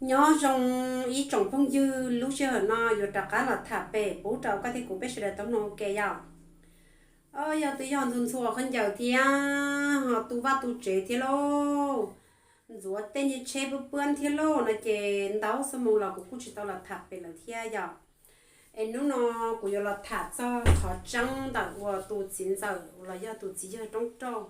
Nyob zoo ib tsoom phooj ywg, lub sij hawm no yuav rov qab los tham pem pub rau koj thiab kuv peb sawv daws tau mloog ua ke yom. Yog twb yog ntxhua ntxhua khaub ncaws thiab ho tu vaj tu tsev thiab lauj, ntxuav tej niag tsheb pub puab thiab lauj no ces ntau xuab moos los kuv kuj tsis tau los tham pem lawm thiab yom. Es hnub no kuv yuav los tham txog qhov tseeb ntawm uas tus txiv ntxawm los yog tus txiv yawg roob rauj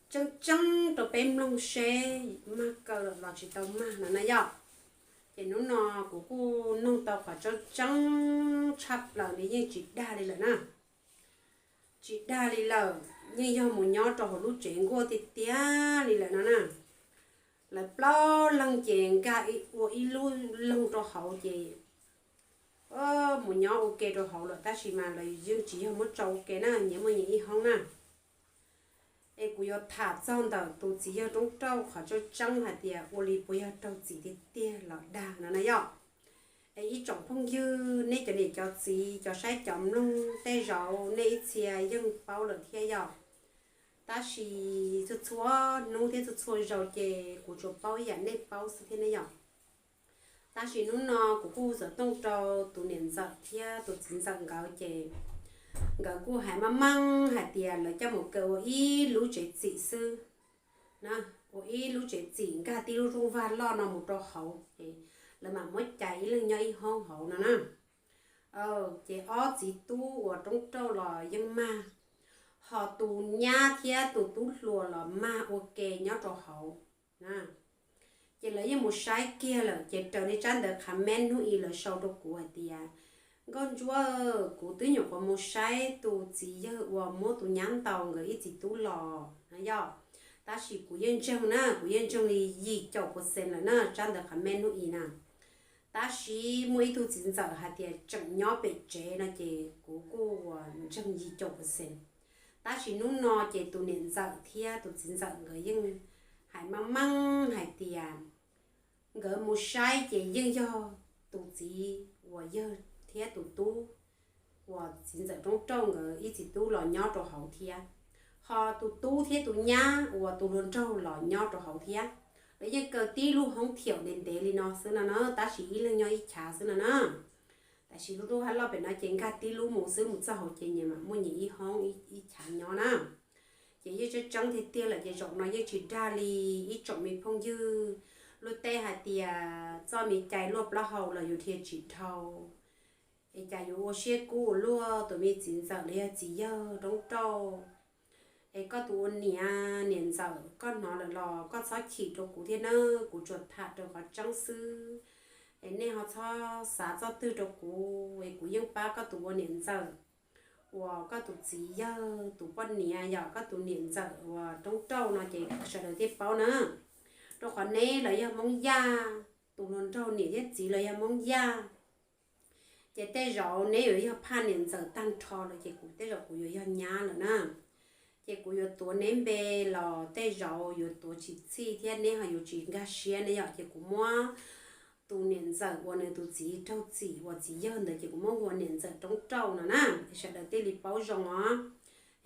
tseeb tseeb rau peb mloog seb mag kaw los tsis tau mag no na yom. Ces hnub no kuv kuj noog tau qhov tseeb tseeb tshaj plaws li, yeej tsis dag li lawm na. Tsis dag li lawm, yeej yog mus nyob rau hauv lub tsev nkuaj tiag tiag li lawm no na. Lawv plaub leeg ces nkag ua ib lub loog rau hauv ces mus nyob ua ke rau hauv lawm, tab sis mas lawv yeej tsis yog muab tso ua ke na, nyias muaj nyias ib hoob na. Es kuv yuav tham txog ntawm tus txiv yawg roob rauj qhov tseeb tseeb hais tias ua li puas yog raug txim tiag tiag los dag no na yom. Es ib tsoom phooj ywg, nej cov niam cov txiv, cov saib cov mloog, tej zaum nej ib txhia yeej paub lawm thiab yom. Tab sis txhua txhua hnub thiab txhua txhua zaus ces kuv tsuas paub ib yam nej paub xwb thiab ne yom. Tab sis hnub no kuv kuj xav tooj rau tus niam ntxawm thiab tus txiv ntxawm nkawd ces nkawd kuj hais maj meej hais tias lawv coj mus kaw ua ib lub tsev txim xwb na, ua ib lub tsev txim nkag tib lub rooj vag loj no mus rau hauv ces lawv mam muab cais ib leeg nyob ib hoob hauv no na. Ces ob txiv tub uas roob rauj los yeej mag, ho tus nyab thiab tus tub hluas los mag ua ke nyob rau hauv na. Ces lawv yeej mus saib kiag lawm ces raws li tsab ntawv qhov meb hnub i lawv sau rau kuv hais tias, Nkauj Ntsuab, kuv twb nyuam qhuav mus saib tus txiv yawg uas muab tus nyab ntaus nkawd ib txiv tub los na yom. Tab sis kuv yeej ntseeg na, kuv yeej ntseeg li yim caum percent lawm na, tsab ntawv qhov meb hnub i na. Tab sis muaj ib tug txiv ntxawm hais tias tseem nyob pem tsev no ces kuv kuj ua ntseeg yim caum percent. Tab sis hnub no ces tus niam ntxawm thiab tus txiv ntxawm nkawd yeej hais maj meej hais tias nkawd mus saib ces yeej yog tus txiv uas yawg thiab tus tub uas txiv ntxawm roob rauj nkawd ib txiv tub los nyob rau hauv thiab, ho tus tub thiab tus nyab uas tus hluas nraug los nyob rau hauv thiab. Lawv yeej kaw tib lub hoob thiaum ntev ntev li no xwb no na, tab sis ib leeg nyob ib chav xwb no na. Tab sis lub roob vag loj pem no ces nkag tib lub mus xwb, mus txog hauv ces nyias mam muaj nyias ib hoob ib chav nyob na. Ces yeej tseeb tseeb tiag tiag lawm ces zaum no yeej tsis dag li ib tsoom me phooj ywg. Luag tej hais tias txoj me cai luaj plaub hau los yus dhia tsis dhau. Es cas yuav ua siab kub ua luaj, tus me txiv ntxawm los yog txiv yawg roob rauj. Es koj tus ua niam, niam ntxawm, koj hnov lawm los koj txhob chim rau kuv thiab na, kuv tsuas tham raws qhov tseeb xwb. Es nej ho txhob xav txoj twg rau kuv, es kuv yeej pab koj tus ua niam ntxawm uas koj tus txiv yawg tus poj niam, yog koj tus niam ntxawm uas roob rauj no ces sawv daws thiaj paub na. Rau qhov neb los yog Hmoob Yaj, tus hluas nraug niam thiab txiv los yog Hmoob Yaj. Ces tej zaum neb yuav yog phaj niam ntxawm tag nrho lawm ces kuv tej zaum kuv yuav yog nyab lawm na. Ces kuv yuav tuav neb npe los tej zaum yuav tuav tsis txhij thiab neb ho yuav tsis nkag siab ne yom. Ces kuv muab tus niam ntxawm uas nws tus txiv raug txim uas txiv yawg ntawd ces kuv muab hu ua niam ntxawm roob rauj no na, es sawv daws thiaj li paub zoo os.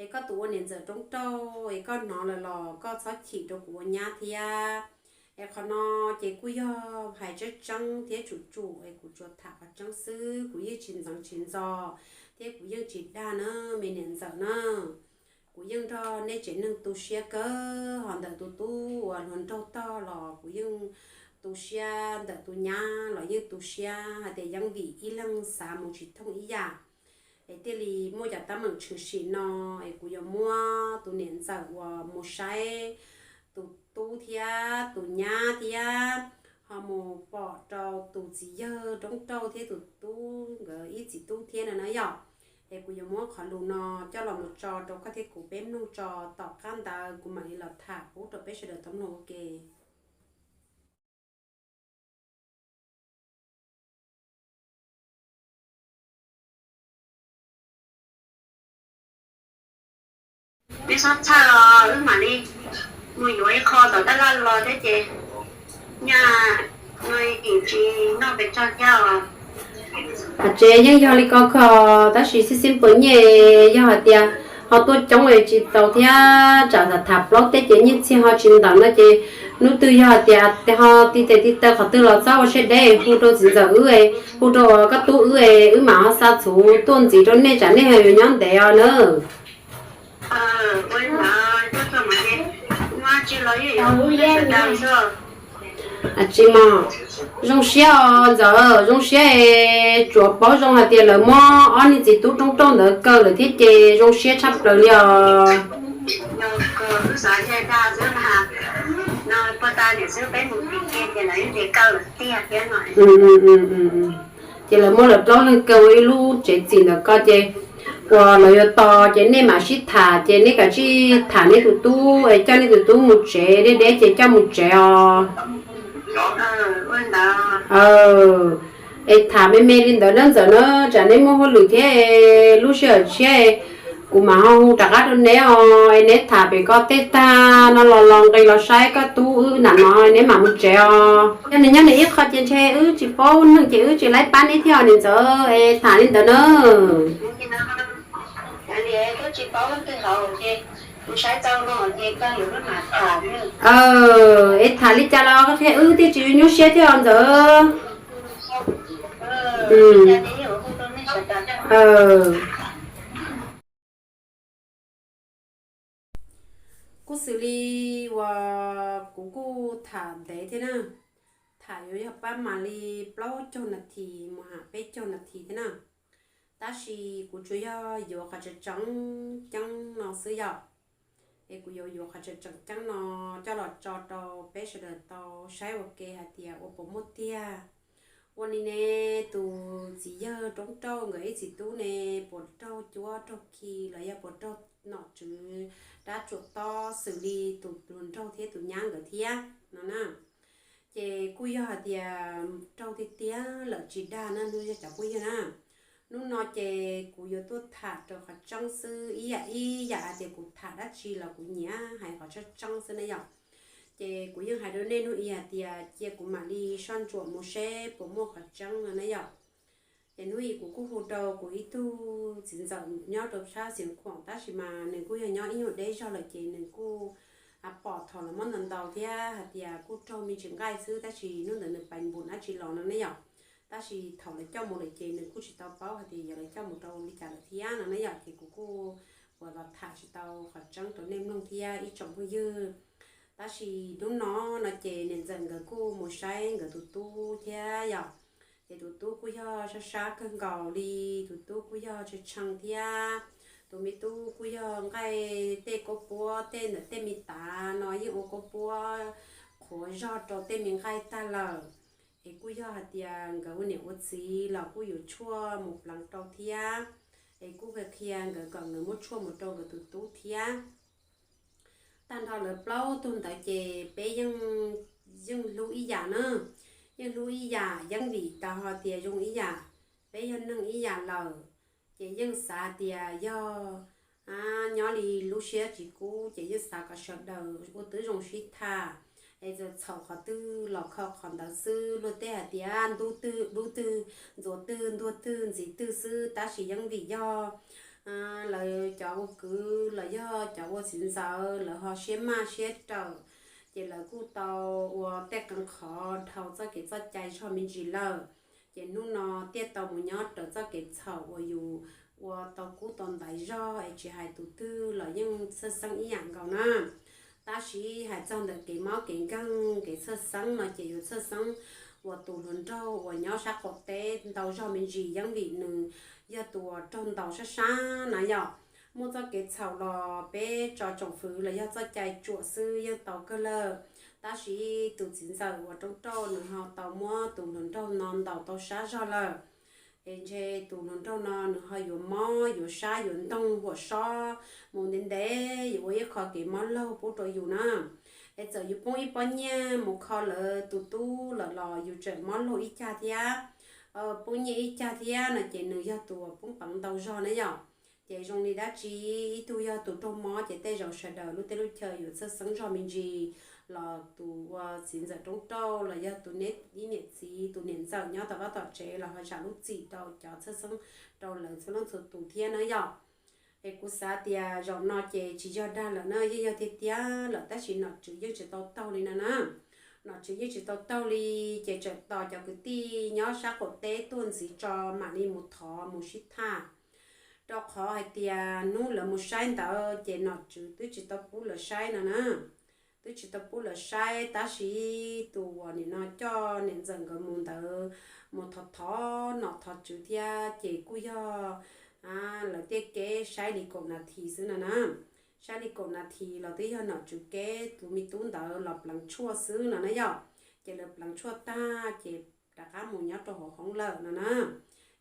Es koj tus ua niam ntxawm roob rauj, es koj hnov lawm los koj txhob chim rau kuv ua nyab thiab. Es qhov no ces kuj yog hais tseeb tseeb thiab tsum tsum, es kuv tsuas tham qhov tseeb xwb, kuv yeej tsis ntxeev tsis ntxo, thiab kuv yeej tsis dag na, me niam ntxawm na. Kuv yeej nrog nej tsev neeg tu siab kawg, ho ntawm tus tub uas hluas nraug tog los kuv yeej tu siab, ntawm tus nyab los yeej tu siab, hais tias yeej vim ib leeg xav mus tsis thooj ib yam. Es thiaj li muaj cov teeb meem tshwm sim no, es kuv yuav muab tus niam ntxawm uas mus saib tus tub thiab tus nyab thiab, ho mus pom rau tus txiv yawg roob rauj thiab tus tub nkawd ib txiv tub thiab no na yom. Es kuv yuav muab qhov lus no coj los mus tso rau koj thiab kuv peb mloog tso, tom qab ntawd kuv mam li los tham pub rau peb sawv daws tau mloog ua ke. Peb txhob txhawj os, wb mam li mus yuav ib qho tom tab laj los thiab ces nyaj no yim tsis noj pes tsawg thiab os. Hais tsev yeej yog li ko kho, tab sis xib xib npawg nyiaj yog hais tias ho tuaj coob es tsis txaus thiab, tsam tham tham plaub teb ces nyiaj txiag ho tsis ntawm no ces Hnub twg yog tias ho ti tes ti taw qhov twg los txhob ua siab deb, hu rau txiv ntxawm wb, hu rau koj tub wb, wb mam ho xa txhuv tuaj ntxiv rau nej tsam nej ho yuav nyob ntev os na. Tsis mog, zoo siab os ntxawm, zoo siab es tsuas paub zoo hais tias lawv muab ob niag txiv tub roob rauj ntawd kaw lawm thiab ces zoo siab tshaj plaws li os. Ces lawv muab lawv plaub leeg kaw ua ib lub tsev txim ntawm ko ces uas lawv yuav tos ces nej mam sib tham ces nej kav tsij tham nej tus tub es coj nej tus tub mus tsev, deb deb ces coj mus tsev os. Es tham me me li ntawd na ntxawm na, tsam neb muaj hauj lwm thiab, lub sij hawm tshiab kuv mam ho hu rov qab rau neb os. Es neb tham pem ko tej tag no los los nqis los saib koj tub wb nram no neb mam mus tsev os. Yog nws nyob nws ib qho ces ntshe wb tsis paub neeg ces wb tsis laib pab neb thiab os niam ntxawm, es tham li ntawd na. Es tham li cas los qhia wb thiaj tsis nyuaj siab thiab os ntxawm. Kuj xws li uas kuv kuj tham ntev thiab na, tham yuav yog pab mam li plaub caug nas this mus ham peb caug nas this thiab na. Tab sis kuv tsuas yog yuav qhov tseem tseem ceeb no xwb yom. Es kuv yuav yuav qhov tseem tseem ceeb no coj los tso rau peb sawv daws tau saib ua ke hais tias ua puas muaj tiag. Ua li ne, tus txiv yawg roob rauj nkawd ib txiv tub ne, puas raug cuab raug khi los yog puas raug nom tswv rab tsuam tob xws li tus hluas nraug thiab tus nyab nkawd thiab no na. Ces kuj yog hais tias raug tiag tiag lawm tsis dag na hnub yog cov phooj ywg na. Hnub no ces kuv yuav tuaj tham rau qhov tseeb xwb, ib yam ib yam hais tias kuv tham dab tsi los kuv nyiam hais qhov tseeb tseeb xwb na yom. Ces kuv yeej hais rau nej hnub i hais tias cia kuv mam li soj ntsuam mus seb puas muaj qhov tseeb no na yom. Ces hnub i kuv kuj hu rau kuv ib tug txiv ntxawm nyob rau sab Xiav Khuam tab sis mas nws kuj yog nyob ib nyuag deb zog lawm ces nws kuj pom thaum los muab ntaus ntaus thiab hais tias kuj raug me ntsis nqaij xwb tab sis hnub ntawd nws pais npum dab tsi los no ne yom. Tab sis thaum lawv coj mus lawm ces nws kuj tsis tau paub hais tias yog lawv coj mus rau li cas lawm thiab no ne yom. Ces kuv kuj uas los tham tsis tau qhov tseeb rau nej mloog thiab ib tsoom phooj ywg. Tab sis hnub no no ces niam ntxawm nkawd kuj mus saib nkawd tus tub thiab yom. Ces tus tub kuj yog sab sab kawg nkaus li, tus tub kuj yog tshee tshee thiab. Tus me tub kuj yog nqaij tej kaub puab tej ntawm tej me tav no yeej ua kaub puab qhuav zog rau tej me nqaij tag lawm. Es kuj yog hais tias nkawd ua niam ua txiv los kuj yuav tshuaj mus pleev rau thiab. Es kuj qhia qhia nkawd kom nkawd muab tshuaj mus rau nkawd tus tub thiab. Tag nrho lawv plaub tug ntawd ces peb yeej, yeej hlub ib yam na, yeej hlub ib yam, yeej vim tau ho tias zoo ib yam, peb yog neeg ib yam lawm. Ces yeej xav tias yog nyob li lub siab tsis kub ces yeej xav kom sawv daws ua tib zoo sib tham. Es txawm txhaum qhov twg los kho qhov ntawd xwb. Luag tej hais tias ntuj twg, dub twg, ntxuav twg, ntuag twg, ntxiv twg xwb, tab sis yeej vim yog lawv cov ua kwv los yog cov ua txiv ntxawm lawv ho siab maj siab rawm, ces lawv kuj tau ua tej qee qhov dhau txoj kev txoj cai zog me ntsis lawm. Ces hnub no thiaj tau mus nyob raws txoj kev txhaum uas yus ua tau kub tau ntaiv zog es tsis hais tus twg los yeej txhawj xeeb ib yam nkaus na. Tab sis hais txog ntawm kev mob kev nkeeg kev txhawj xeeb no ces yuav txhawj xeeb uas tus hluas nraug uas nyob sab qaum teb ntau zog me ntsis yeej vim nws yog tus uas raug ntaus sab sab na yom. Muaj txoj kev txhaum los peb tso tsoom fwv los yog txoj cai tsuam xwb yeej tau kawg lawm. Tab sis tus txiv ntxawm uas roob rauj nws ho tau muab tus hluas nraug no ntaus tau sab zog lawm. Es ntshe tus hluas nraug no nws ho yuav mob yuav sab yuav ntoog huam sob mus ntev ntev yuav ua ib qho kev mob laug pub rau yus na. Es txawm yus poob ib pob nyiaj mus kho lawv tus tub lawm los yus tseem mob laug ib cag thiab, poob nyiaj ib cag thiab no ces nws yog tus uas poob peev ntau zog na yom. Ces zoo li dab tsi ib tug yog tus raug mob ces tej zaum sawv daws lub teb lub chaw yuav txhawj xeeb zog me ntsis, los tus ua txiv ntxawm roob rauj los yog tus neb ib niam txiv tus niam ntxawm nyob tom vaj tom tsev los ho zam lub txim rau cov txhawj xeeb rau lawv txhua leej txhua tus thiab na yom. Es kuv xav tias zaum no ces tsis yog dag lawm na, yeej yog tiag tiag lawm, tab sis nom tswv yeej tsis tau taug li no na. Nom tswv yeej tsis tau taug li, ces tseem tos cov kwv tij nyob sab qaum teb tuaj ntxiv tso mam li mus thov mus sib tham. Rau qhov hais tias hnub lawv mus saib ntawd ces nom tswv twb tsis tau pub lawv saib no na. Twb tsis tau pub lawv saib, tab sis tus uas nim no coj niam ntxawm nkawd mus ntawd mus thov thov nom thov tswv thiab ces kuj yog lawv tej kev saib li kaum nas this xwb no na. Saib li kaum nas this los twb yog nom tswv kev tus me tub ntawd los pleev tshuaj xwb no na yom. Ces lawv pleev tshuaj tag ces rov qab mus nyob rau hauv hoob lawm no na.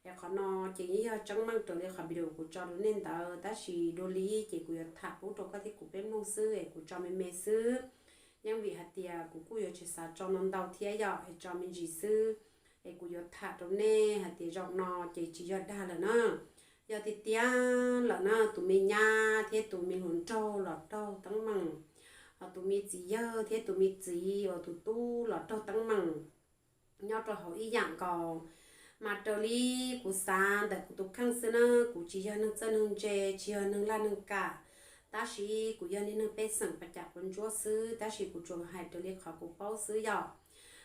Es qhov no ces yeej yog tseeb meej raws li qhov video kuv tso rau nej ntawd, tab sis dua li ces kuv yuav tham pub rau koj thiab kuv peb mloog xwb es kuv tso me me xwb. Yeej vim hais tias kuv kuj yuav tsis xav tso ntau ntau thiab yom, es tso me ntsis xwb. Es kuv yuav tham rau nej hais tias zaum no ces tsis yog dag lawm na, yog tiag tiag lawm na. Tus me nyab thiab tus me hluas nraug los raug teeb meem, ho tus me txiv yawg thiab tus me txiv uas tus tub los raug teeb meem nyob rau hauv ib yam nkaus. Mas raws li kuv xav ntawm kuv tus kheej xwb na, kuv tsis yog neeg txawj neeg ntse, tsis yog neeg laj neeg kam, tab sis kuv yog niag neeg pej xeem pas cam quav ntsuab xwb, tab sis kuv tsuas hais raws li qhov kuv paub xwb yom.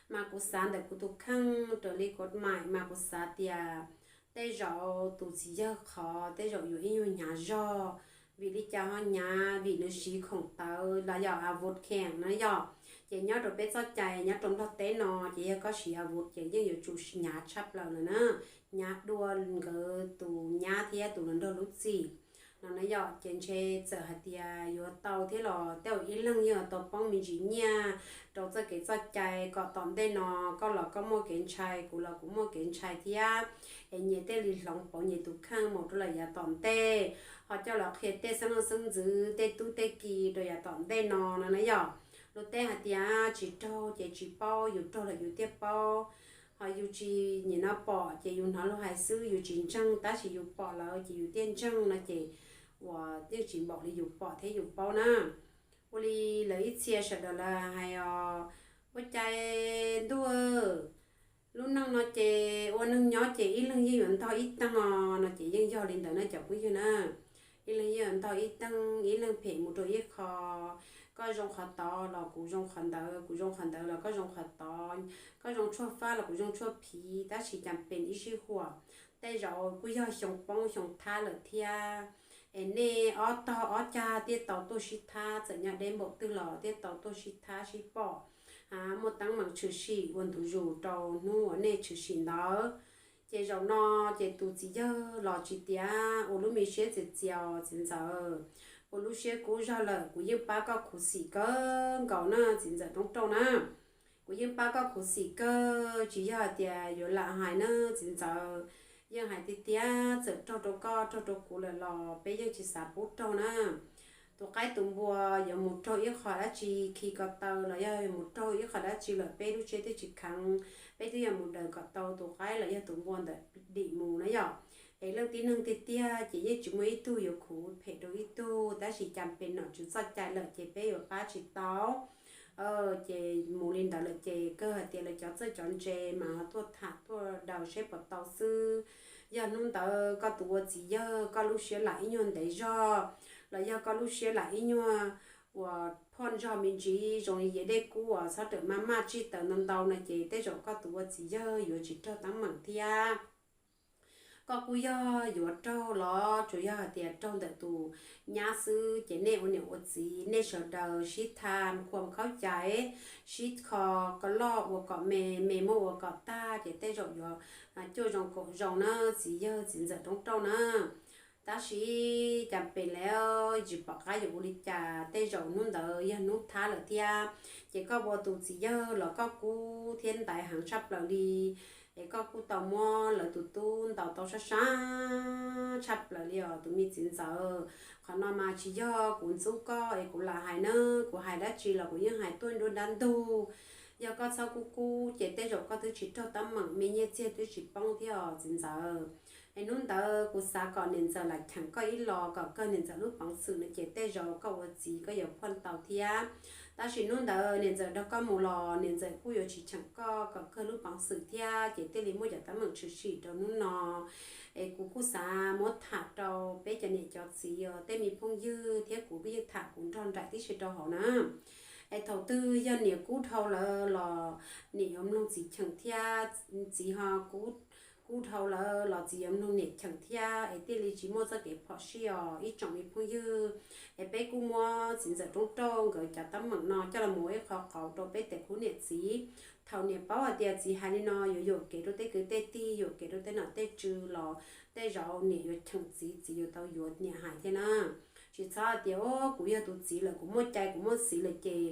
Mas kuv xav ntawm kuv tus kheej raws li kuv maim mas kuv xav tias tej zaum tus txiv yawg qhov tej zaum yuav ib nyuag hnyav zog. Vim li cas ho hnyav? Vim nws siv khoom tawv los yog a vut kheem na yom. Ces nyob rau peb txoj cai nyob rau Nplog teb no ces yog koj siv a vut ces yeej yuav tsum hnyav tshaj plaws lawm na, hnyav dua nkawd tus nyab thiab tus hluas nraug lub txim no na yom. Ces ntshe txawm hais tias yuav tau thiab los tej zaum ib leeg yeej yuav tau poob me ntsis nyiaj rau txoj kev txoj cai kom tom ntej no koj los koj muaj kev ntshai, kuv los kuv muaj kev ntshai thiab. Es nyias thiaj li hloov pauv nyias tus kheej mus rau lawm yav tom ntej, ho coj los qhia tej xeeb leej xeeb ntxwv tej tub tej ki rau yav tom ntej no no na yom. Luag tej hais tias tsis raug ces tsis paub, yus raug lawm yus thiaj paub. Ho yus tsis nim no pom ces yus hnov luag hais xwb yus tsis ntseeg, tab sis yus pom lawm ces yus thiaj ntseeg no ces uas yeej tsis npaum li yus pom thiab yus paub na. Ua li lawv ib txhia sawv daws lawv hais os, ua cas ntuj, lub neej no ces ua neeg nyob ces ib leeg yeej yuav ntog ib teeg os no ces yeej yog li ntawd na cov phooj ywg na. Ib leeg yeej yuav ntog ib teeg, ib leeg phem mus rau ib qho. Koj zoo qhov tod los kuv zoo qhov ntawd, kuv zoo qhov ntawd los koj zoo qhov tod, koj zoo tshuaj fab los kuv zoo tshuaj phiv, tab sis cas pes ib sij huam tej zaum kuj yog xyoo poob xyoo thab lawm thiab. Es nej ob tog ob cag thiaj tau tuaj sib thab, txawm nyob deb npaum twg los thiaj tau tuaj sib thab sib pom, muaj teeb meem tshwm sim ua ntu zus rau hnub uas nej tshwm sim ntawd. Ces zaum no ces tus txiv yawg los tsis tias ua lub me siab txias txias os txiv ntxawm, ua lub siab kub zog lawm, kuv yeej pab koj khuv xim kawg nkaus na txiv ntxawm Roob Rauj na. Kuv yeej pab koj khuv xim kawg, tsis yog hais tias yuav lam hais na txiv ntxawm. Yeej hais tiag tiag, txawm raug rau koj raug rau kuv lawm los peb yeej tsis xav pub raug na. Tus qaib tus npua yuav mus raug ib qho dab tsi, khi ko taw los yog mus raug ib qho dab tsi lawm peb lub siab twb tsis kheev, peb twb yuav mus daws kom tau tus qaib los yog tus npua ntawm dim mus na yom. Es leej tib neeg tiag tiag ces yeej tsis muaj ib tug yuav khuv phem rau ib tug, tab sis cas pes nom tswv txoj cai lawm ces peb yuav pab tsis tau. Ces mus li ntawd lawm ces kawg hais tias lawv cov txawj cov ntse mas ho tuaj tham tuaj daws seb puas tau xwb. Yog hnub ntawd koj tus ua txiv yawg koj lub siab lam ib nyuag ntev zog, los yog koj lub siab lam ib nyuag uas phoj ntsog me ntsis zoo li yias dej kub uas txhob rawm maj maj tsig taws ntau ntau no ces tej zaum koj tus ua txiv yawg yuav tsis raug teeb meem thiab. Koj kuj yog yuav raug los tsuas yog hais tias raug ntawm tus nyab xwb, ces nej ua niam ua txiv nej sawv daws sib tham khua khaub cai, sib kho ko loj ua kom me, me muab ua kom tag ces tej zaum yuav cuaj zoo kaum zoo na txiv yawg txiv ntxawm Roob Rauj na. Tab sis cas pes lawm tsis pom qab yuav ua li cas, tej zaum hnub ntawd yog hnub thab lawm thiab. Ces koj ua tus txiv yawg los koj kub thiab ntaiv heev tshaj plaws li, es koj kuj tau muab lawv tus tub ntaus tau sab sab tshaj plaws li os tus me txiv ntxawm. Qhov no mas tsis yog kuv ntxub koj es kuv lam hais na, kuv hais dab tsi los kuv yeej hais tuaj nruab nrab ntug. Yog koj txhob kub kub ces tej zaum koj twb tsis raug teeb meem, me nyiaj txiag twb tsis poob thiab os txiv ntxawm. Es hnub ntawd kuv xav kom niam ntxawm lam cheem koj ib los kom kawg niam ntxawm lub peev xwm no ces tej zaum koj ua txiv koj yuav phoj tau thiab. Tab sis hnub ntawd niam ntxawm nrog koj mus los niam ntxawm kuj yuav tsis cheem koj kom kawg lub peev xwm thiab ces thiaj li muaj cov teeb meem tshwm sim rau hnub no. Es kuv kuj xav muab tham rau peb cov niam cov txiv os, tej me phooj ywg thiab kuv kuj yeej tham kuv nrog nraim tib si rau hauv na. Es thaum twg yog niam kub dhau lawm los niam yuav mloog txiv cheem thiab, txiv ho kub dhau lawm los txiv yuav mloog niam cheem thiab es thiaj li tsis muaj txoj kev phom sij os ib tsoom me phooj ywg. Es peb kuj muab txiv ntxawm Roob Rauj nkawd cov teeb meem no coj los mus ua ib qho qauv rau peb tej khub niam txiv. Thaum niam paub hais tias txiv hais li no yuav yuam kev rau tej kwv tej tij, yuam kev rau tej nom tej tswv los tej zaum niam yuav cheem txiv, txiv yuav tau yuav niam hais thiab na. Tsis txhob hais tias, o, kuv yog tus txiv lawm, kuv muaj cai kuv muaj txiv lawm ces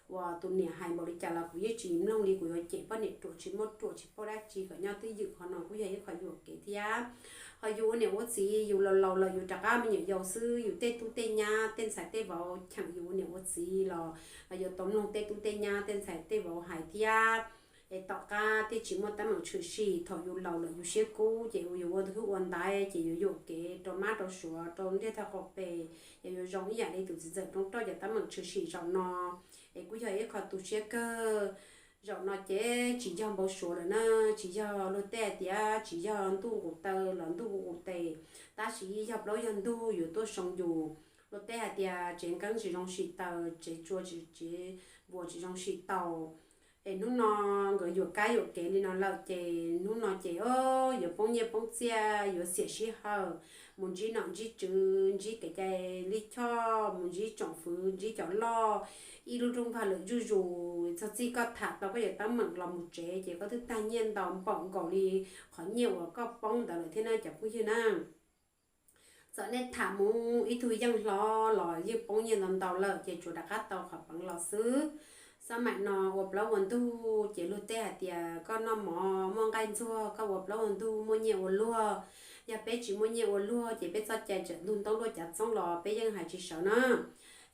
uas tus niam hais npaum li cas los kuv yeej tsis mloog li, kuv yuav cem poj niam ruam tsis muaj ruam tsis paub dab tsi kom nyob twj ywm. Qhov no kuj yog ib qho yuam kev thiab. Ho yus ua niam ua txiv yus laus laus lawm yus rov qab me nyuam yaus xwb, yus tej tub tej nyab tej ntxhais tej vauv cheem yus ua niam ua txiv los yuav tau mloog tej tub tej nyab tej ntxhais tej vauv hais thiab. Es tom qab thiaj tsis muaj teeb meem tshwm sim. Thaum yus laus lawm yus siab kub ces yus ua ntawd ua ntawd ces yuav yuam kev rau mab rau suav rau ntiaj teb qaum pes, yog yuav zoo ib yam li tus txiv ntxawm Roob Rauj cov teeb meem tshwm sim zaum no. Es kuj yog ib qho tu siab kawg. Zaum no ces tsis yog npau suav lawm na, tsis yog luag tej hais tias tsis yog ntuj nqus taw los ntuj nqus tes, tab sis yog plaub yog ntug yuav tuaj soo yus. Luag tej hais tias tsev nkeeb tsis zoo sim taws, tsev tsua tsev vuas tsis zoo sim taus. Es hnub no nkawd yuam kab yuam kev li no lawm ces hnub no ces yuav poob nyiaj poob txiaj, yuav xiam sij hawm mus ntsib nom ntsib tswv, ntsib kev cai lij choj, mus ntsib tsoom fwv, ntsib cov loj, ib lub rooj vag lwm zuj zus. Txog txij koj tham tau koj cov teeb meem los mus tsev ces koj twb tag nyiaj ntau npaum nkaus li qhov nyiaj uas koj poob ntawd lawm thiab na cov phooj ywg na. Txawm nej tham mus ib tug yeej hlob los yeej poob nyiaj ntau ntau lawm ces tsuas rov qab tau qhov peev los xwb. Xab maim no ua plaub ua ntug ces luag tej hais tias koj noj mov muaj nqaij ntxuag, koj ua plaub ua ntug muaj nyiaj ua luag. Yog peb tsis muaj nyiaj ua luag ces peb txoj cai tseem ntug ntoob luaj cav txoob los peb yeej hais tsis sawv na.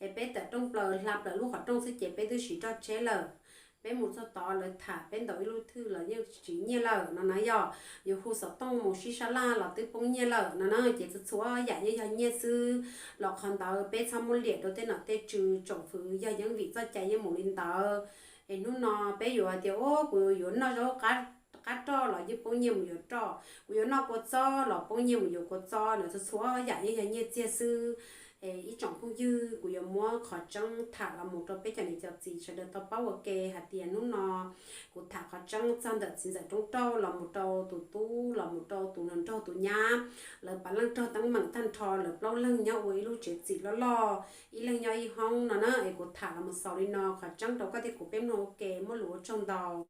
Es peb tawm rooj plaws hla plaws lub qhov rooj xwb ces peb twb siv roj tsheb lawm. Peb mus txog tod lawv tham peb ntaus ib lub thwj los yeej tsis nyiaj lawm no na. Yog yuav hu xov tooj mus sib sab laj los twb poob nyiaj lawm no na. Ces txhua txhua yam yeej yog nyiaj xwb. Los qhov ntawd peb txhob muab liam rau tej nom tej tswv tsoom fwv, yog yeej vim txoj cai yeej mus li ntawd. Es hnub no peb yuav hais tias, o, kuv yuav noj zaub qab roj los yeej poob nyiaj mus yuav roj, kuv yuav noj kua txob los poob nyiaj mus yuav kua txob no. Txhua txhua yam yeej yog nyiaj txiag xwb. Es ib tsoom phooj ywg, kuv yuav muab qhov tseeb tham los mus rau peb cov niam cov txiv sawv daws tau paub ua ke hais tias hnub no kuv tham qhov tseeb txog ntawm txiv ntxawm Roob Rauj los mus rau tus tub los mus rau tus hluas nraug tus nyab, lawv pab leej raug teeb meem tag nrho, lawv plaub leeg nyob ua ib lub tsev txim loj loj, ib leeg nyob ib hoob no na. Es kuv tham los mus xaus li no, qhov tseeb rau koj thiab kuv peb mloog ua ke, muaj lus ua tsaug ntau.